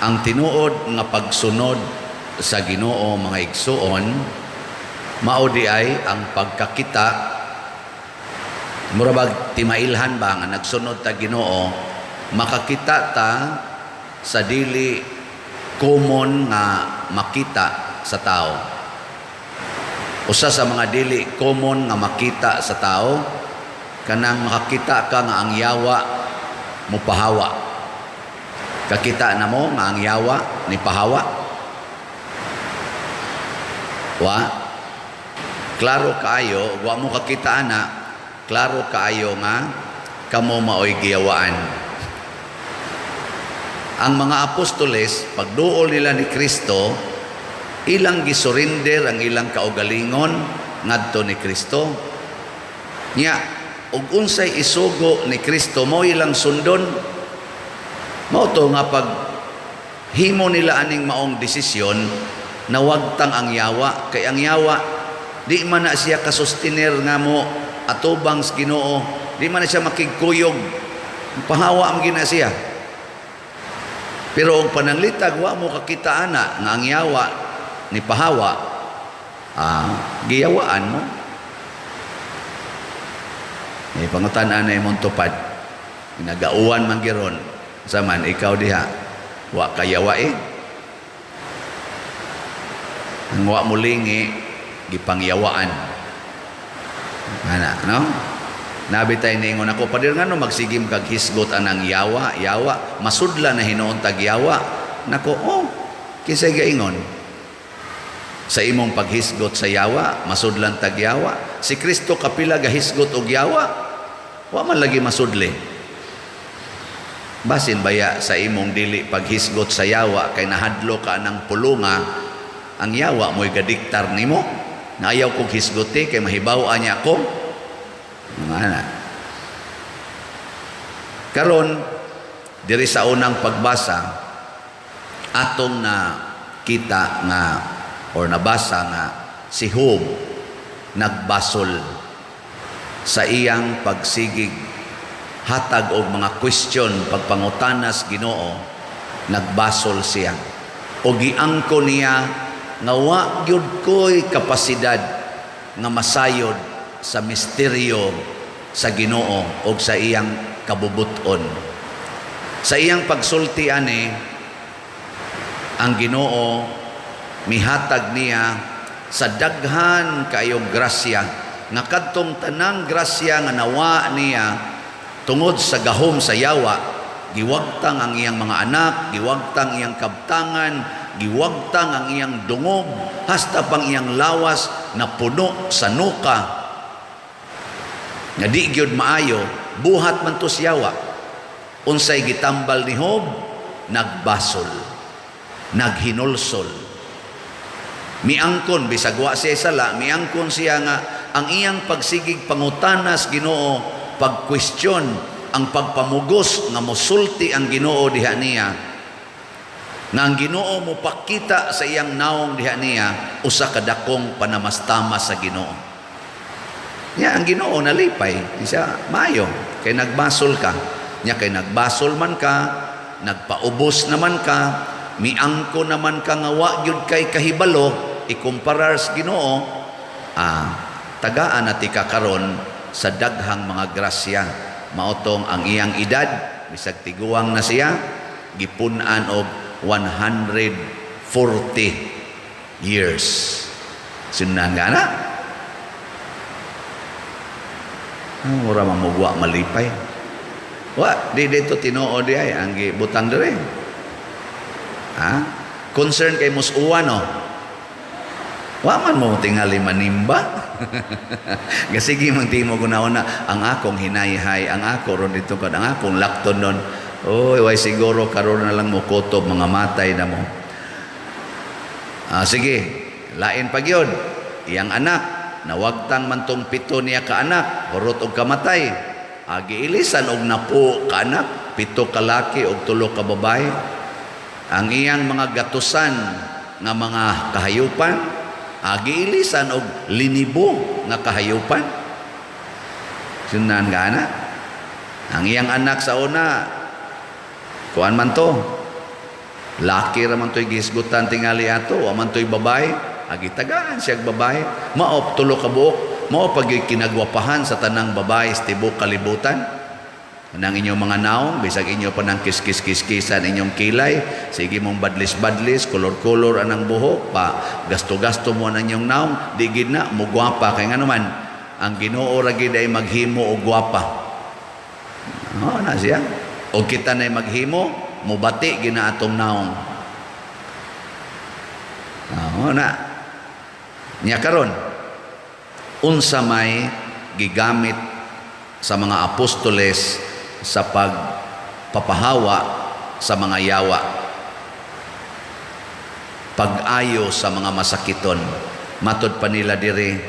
Ang tinuod nga pagsunod sa Ginoo, mga igsuon, mao di ay ang pagkakita, mura bag timailhan ba nga nagsunod ta Ginoo, makakita ta sa dili common nga makita sa tao. Usa sa mga dili common nga makita sa tao, kanang makakita ka nga ang yawa mupahawa. Kakita na mo nga ang yawa ni pahawa? Wa? Klaro kaayo, wa mo kakita ana, klaro kaayo nga kamo maoy giyawaan. Ang mga apostoles, pagduol nila ni Kristo, ilang gisurrender ang ilang kaugalingon ngadto ni Kristo. Nya, ug unsay isugo ni Kristo mo ilang sundon. Mao to nga pag himo nila aning maong desisyon, nawagtang ang yawa, kay ang yawa di man na siya kasustiner nga mo atubang sa Ginoo, di man na siya makigkuyog, pahawa man gina siya. Pero og pananglitag wa mo kakita ana nga ang yawa ni pahawa, giyawaan mo. Eh, pangutan-an na imong tupad. Nagauwan man giron. Saman ikaw diha, wa kayawa eh. Ang wa mo lingi, gipangyawaan. Ana, no? Nabi tay ningon ako, "Padir, ngano magsigim kag hisgot anang yawa, yawa, masudla na hinuon tag yawa?" Nako, oh, kinsay gaingon? Sa imong paghisgot sa yawa, masudlan tag yawa. Si Kristo kapila gahisgot og yawa, wa man lagi masudli. Basin baya sa imong dili paghisgot sa yawa kay nahadlo ka ng pulunga, ang yawa mo'y gadiktar nimo. Nga ayaw kong hisgoti kay mahibaw-an niya ako. Mga ana. Karon diri sa unang pagbasa, atong na kita nga or nabasa nga si Job nagbasol sa iyang pagsigig hatag og mga question, pagpangutanas Ginoo. Nagbasol siya o giangko niya nga wa gyud ko'y kapasidad nga masayod sa misteryo sa Ginoo og sa iyang kabubuton. Sa iyang pagsulti ani, ang Ginoo mihatag niya sa daghan kayong grasya, nga kadtong tanang grasya nga nawa niya tungod sa gahom sa yawa, giwagtang ang iyang mga anak, giwagtang iyang kabtangan, giwagtang ang iyang dungog, hasta pang iyang lawas na puno sa nuka nga di gyud maayo, buhat man to sa yawa. Unsay gitambal ni Job? Nagbasol, naghinulsol, miangkon bisag wa siya sala. Miangkon siya nga ang iyang pagsigig pangutanas Ginoo, pag-question, ang pagpamugos nga mosulti ang Ginoo diha niya, nga ang Ginoo mopakita sa iyang naong diha niya, usa ka dakong panamastama sa Ginoo. Nya ang Ginoo nalipay siya, "Maayo kay nagbasol ka." Nya kay nagbasol man ka, nagpaubos naman ka, miangko naman ka nga wa gyud kay kahibalo ikumparar sa Ginoo, tagaan na tika karon sa daghang mga grasya. Maotong ang iyang edad, bisag tiguang na siya, gipun-an og 140 years. Sinunan ka na? Ah, mura mamugwa malipay. Wa, di dito tinuod di ay ang gibutang dire. Ha? Concern kay musuwa, no? Wa man mo tingali manimba. Gasige man timo guna ang akong hinayhay, ang ako ron dito kad ang akong lakton nun. Oy, way siguro karon na lang mo kutob mga matay na mo. Ah, sige, lain pa gyud. Iyang anak, nawagtang man tong pito niya ka anak, hurot og kamatay. Agi ilisan og napo ka anak, pito ka laki og tulo ka babae. Ang iyang mga gatusan nga mga kahayupan, agi ilisan og linibo nga kahayupan. Sunan ka na? Ang iyang anak sa una, kuan man to, Laki ra man to'y gihisgutan tingali ato, wa man to'y babae, agi tagaan siya babae. Mao tulo ka buok, mao pag kinagwapahan sa tanang babae sa tibok kalibutan. Nang inyong mga naong, bisag inyo pa nang kiskis-kiskisan inyong kilay, sige mong badlis-badlis, kolor-kolor anang buhok, pa gasto-gasto mo ang inyong naong, di gid na, mugwapa. Kay nga naman, ang Ginoo ra gid ay maghimo og gwapa. Oh, na siya. O kita na maghimo, mubati gina atong naong. Oh, na. Nya karon, unsa may gigamit sa mga apostoles sa pagpapahawa sa mga yawa? Pag-ayo sa mga masakiton. Matod pa nila diri,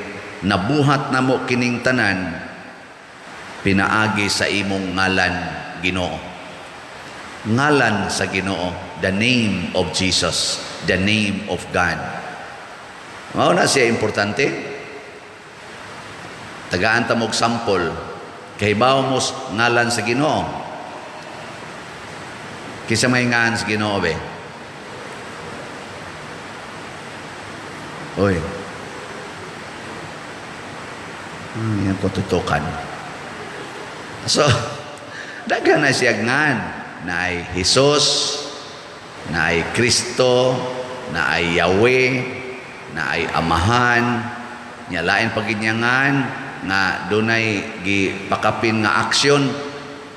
"Nabuhat namo kining tanan pinaagi sa imong ngalan, Ginoo." Ngalan sa Ginoo, the name of Jesus, the name of God. Mao na siya importante. Tagaan ta mo'g sample. Kahibaw mo ngalan sa Ginoo. Kinsa may ngan sa Ginoo be? Oy. Yan ko tutukan. So, daghan na siya ngan. Na ay Jesus, na ay Kristo, na ay Yahweh, na ay Amahan, nya lain pa ngan nga dunay gipakapin nga aksyon.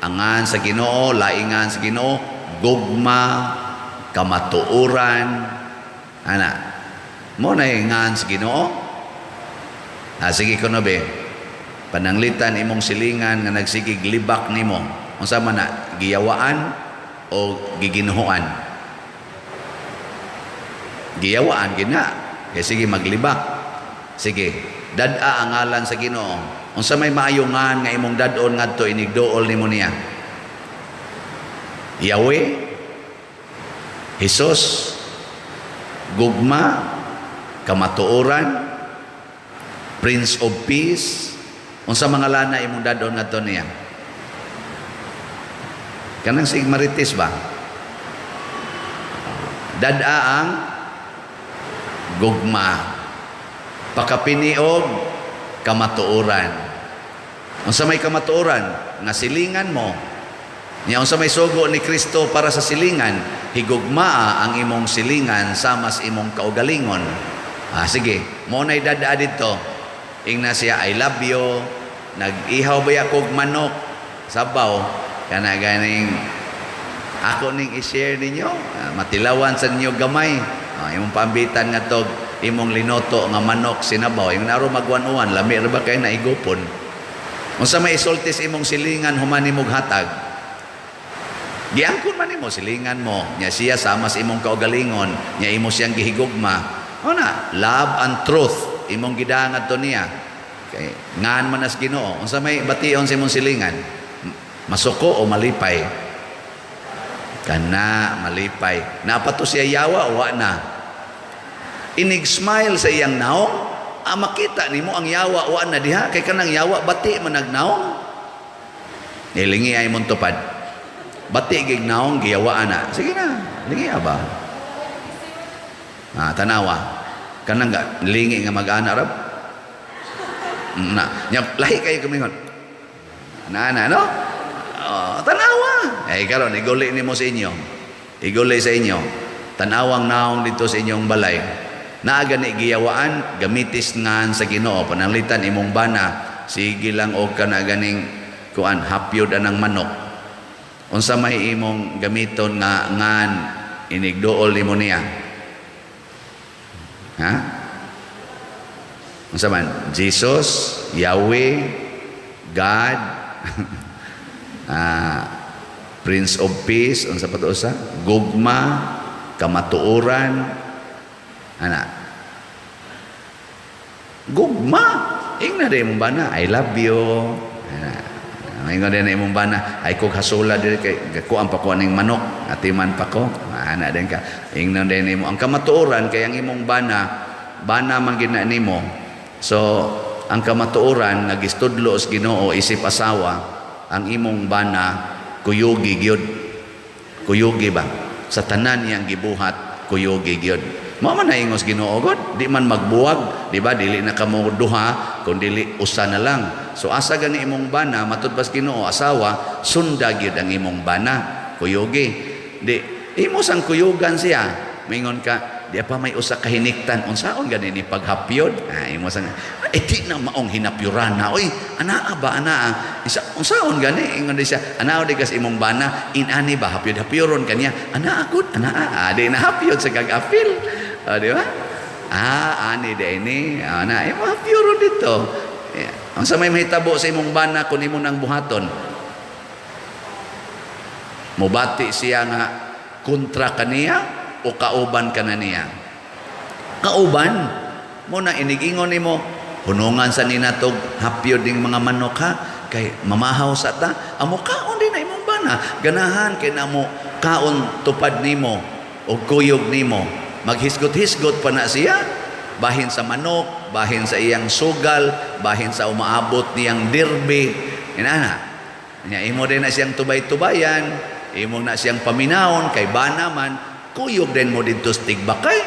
Angan sa Ginoo, laingan sa Ginoo, gugma, kamatuoran, ana mo na ngan sa Ginoo. Ah, sige kuno be, pananglitan imong silingan nga nagsigig libak nimo, unsa man na, giyawaan o giginuhoan? Giyawaan gina kay sige maglibak. Sige, dad-a ang ngalan sa Ginoo. Unsa may maayo ngan nga imong dad-on ngadto inigduol nimo niya? Yahweh, Jesus, gugma, kamatuoran, Prince of Peace. Unsa mga lana imong dad-on ngadto niya? Kanang sig marites ba? Dad-a ang gugma, pakapiniog kamatuoran. Unsa may kamatuoran? Nga silingan mo nya. Unsa may sugo ni Kristo para sa silingan? Higugmaa ang imong silingan sama sa imong kaugalingon. Ah, sige, mo nay dad-a didto. Ingna siya, "I love you." Nag-ihaw ba kog manok sabaw kana ganing ako ning i-share ninyo. Ah, matilawan sa ninyo gamay. Ah, imong paambitan nga tog imong linuto nga manok sinabaw, imong naro magwan-uwan, lami ra ba kay naigupon. Unsa may isulti sa imong silingan human nimog hatag? Giangkon man nimo silingan mo nya, siya sama sa imong kaugalingon nya, imo siyang gihigugma. O na, love and truth imong gidangad to niya kay ngan man as Ginoo. Unsa may bation sa imong silingan? Masuko o malipay? Kana malipay. Naa pa to siya yawa, wa na. Inig smile sa iyang naong, ah, makita nimo ang yawa wa na diha kay kanang yawa bati man nagnaong. Nilingi ay mong tupad. Bati gig naong, giyawaan na. Sige na, lingi ba? Ah, tanawa. Kanang ga, lingi nga mag-ana rab. Na, nya lahi kayo kumingon. Na na no? Oh, tanawa. Eh karon iguli nimo sa inyo. Iguli sa inyo. Tanawang naong dito sa inyong balay. Naa gani giyawaan, gamitis ngan sa Ginoo. Pananglitan imong bana, sige lang og kana ganing kuan, hapyod anang manok. Unsa may imong gamiton nga ngan inigduol nimo niya? Ha? Unsa man? Jesus, Yahweh, God, ah, Prince of Peace, unsa pa to usa? Gugma, kamatuoran, ana. Gugma. Ingna din imong bana, "I love you." Ana. Ingon din na imong bana, "Ay kog hasula diri kay kuan pa ko aning manok, atiman pa ko." Ana din ka. Ingnon din nimo ang kamatuoran kay ang imong bana, bana man gid na nimo. So, ang kamatuoran nga gistudlo sa Ginoo isip asawa, ang imong bana kuyugi gyud. Kuyugi ba? Sa tanan niyang gibuhat, kuyugi gyud. Mao man na ingos Ginoo god, di man magbuwag, di ba? Dili na kamo duha, kun dili usa na lang. So asa gani imong bana, matud pas Ginoo, asawa, sunda gyud ang imong bana, kuyugi. Di imo sang kuyugan siya. Mingon ka, di pa may usa ka hiniktan, unsaon gani ni paghapyod? Ah, imo sang eh di na maong hinapyurana. Oy, anaa ba anaa? Isa unsaon gani? Ingon di siya, anaa di kas imong bana, inani ba hapyod hapyoron kaniya? Anaa gud, anaa. Ah, di na hapyod sa kag-apil. Ah, di ba? Ah, ani di ini. Ah, na imo hapyoron dito. Yeah. Ang sa may mahitabo sa imong bana kung imo nang buhaton? Mubati siya nga kontra kaniya o kauban ka na niya? Kauban. Mo na inigingon nimo, hunungan sa ninatog hapyod ning mga manok ha, kay mamahaw sa ta. Amo kaon din na imong bana. Ganahan kay namo kaon tupad nimo o kuyog nimo. Maghisgot-hisgot pa na siya. Bahin sa manok, bahin sa iyang sugal, bahin sa umaabot niyang derby. Inana. Nya imo din na siyang tubay-tubayan, imo na siyang paminawon kay bana man, kuyog din mo didto sa tigbakay.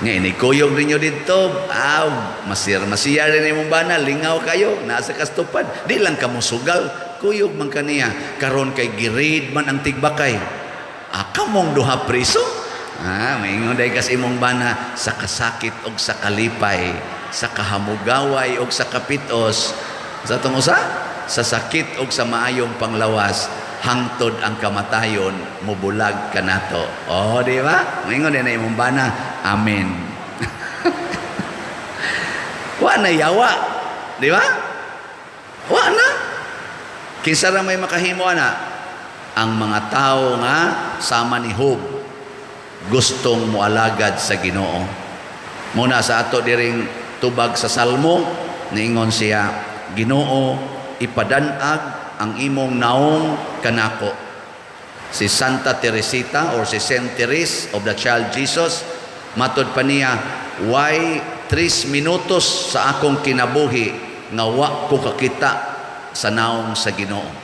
Nga ini kuyog ninyo didto, aw, masir masiyar din imong bana, lingaw kayo, nasa kastupad. Di lang kamo sugal, kuyog man kaniya. Karon kay girid man ang tigbakay. Ah, kamong duha priso? Ah, maingon day kas imong bana sa kasakit og sa kalipay, sa kahamugaway og sa kapitos. Sa atong usa, sa sakit og sa maayong panglawas, hangtod ang kamatayon mubulag kanato. Oh, di ba? Maingon din na imong bana. Amen. Wa na yawa, di ba? Wa na. Kinsa ra may makahimo ana? Ang mga tao nga sama ni Job, gustong moalagad sa Ginoo. Muna sa ato diring tubag sa Salmo, niingon siya, "Ginoo, ipadanag ang imong naong kanako." Si Santa Teresita or si Saint Therese of the Child Jesus, matod pa niya, "Way 3 minutos sa akong kinabuhi nga wa ko kakita sa naong sa Ginoo."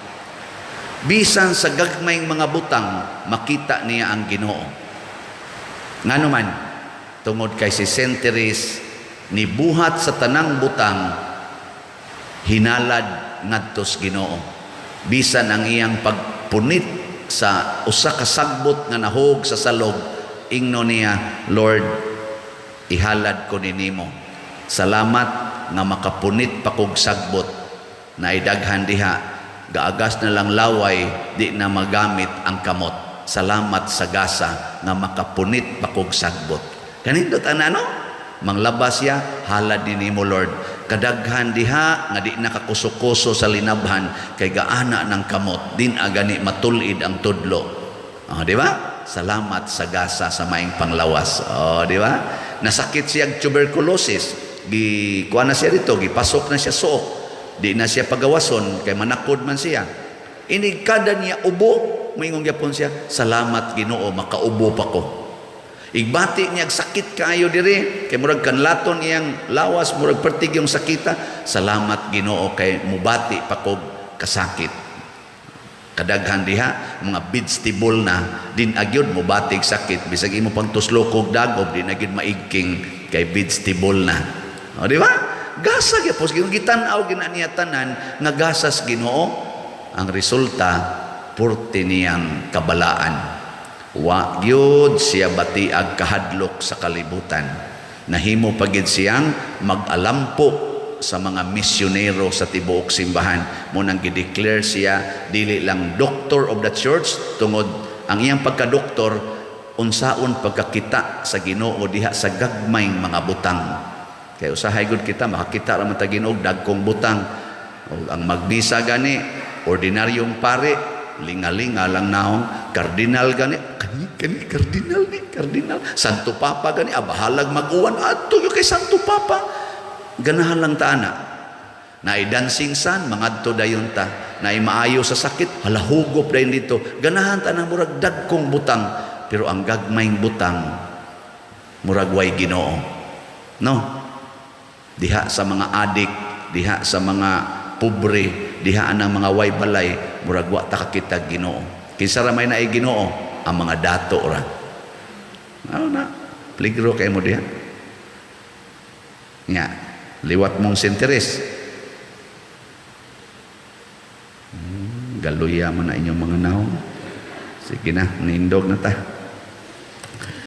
Bisan sa gagmayng mga butang, makita niya ang Ginoo. Ngano man, tungod kay si Saint Therese nibuhat sa tanang butang hinalad ngadto sa Ginoo. Bisan ang iyang pagpunit sa usa ka sagbot nga nahog sa salog, ingno niya, "Lord, ihalad ko ni nimo. Salamat nga makapunit pa kog sagbot na idaghan diha gaagas na lang laway, di na magamit ang kamot. Salamat sa gasa nga makapunit pa kog sagbot." Kanindot ana, no? Manglabas siya, halad ni nimo, Lord. Kadaghan diha nga di nakakuso-kuso sa linabhan kay gaana ng kamot, din agani matulid ang tudlo. Oh, di ba? Salamat sa gasa sa maing panglawas. Oh, di ba? Nasakit siya tuberculosis. Gi kuha na siya dito, gipasok na siya suok. Di na siya pagawason kay manakod man siya. Inig kada niya ubo, moingon gyapon siya, "Salamat Ginoo, makaubo pa ko." Igbati niya sakit kaayo diri kay murag kanlaton iyang lawas, murag pertig yung sakita. "Salamat Ginoo kay mubati pa kog kasakit." Kadaghan diha mga vegetable na din agyod mobatig sakit, bisag imo pang tuslokog dagob, di na gyud maigking kay vegetable na. O, di ba? Gasa gyapon gitan-aw gina niya tanan nga gasas Ginoo. Ang resulta, purti niyang kabalaan. Wa gyud siya batiag kahadlok sa kalibutan. Nahimo pa gid siyang mag-alampo sa mga misyonero sa tibuok simbahan. Mo nang gi-declare siya dili lang doctor of the church, tungod ang iyang pagka-doktor, unsaon pagkakita sa Ginoo diha sa gagmayng mga butang. Kay usahay gud kita makakita ra man ta Ginoo dagkong butang. O ang magmisa gani, ordinaryong pare, lingalinga lang naong. Kardinal gani, kani kani kardinal ni kardinal. Santo Papa gani, abahalag mag-uwan adto kay Santo Papa. Ganahan lang ta ana. Naay dancing sun, mangadto dayon ta. Naay maayo sa sakit, hala, hugop dayon dito. Ganahan ta ng murag dagkong butang, pero ang gagmayng butang murag way Ginoo. No? Diha sa mga adik, diha sa mga pobre, diha ang mga way balay, murag wa ta kakita Ginoo. Kinsa ra may naay Ginoo? Ang mga dato ra. Ano na? Peligro kay mo diha. Nga, liwat mong sinteres. Galuya mo na inyong mga naong. Sige na, nindog na ta.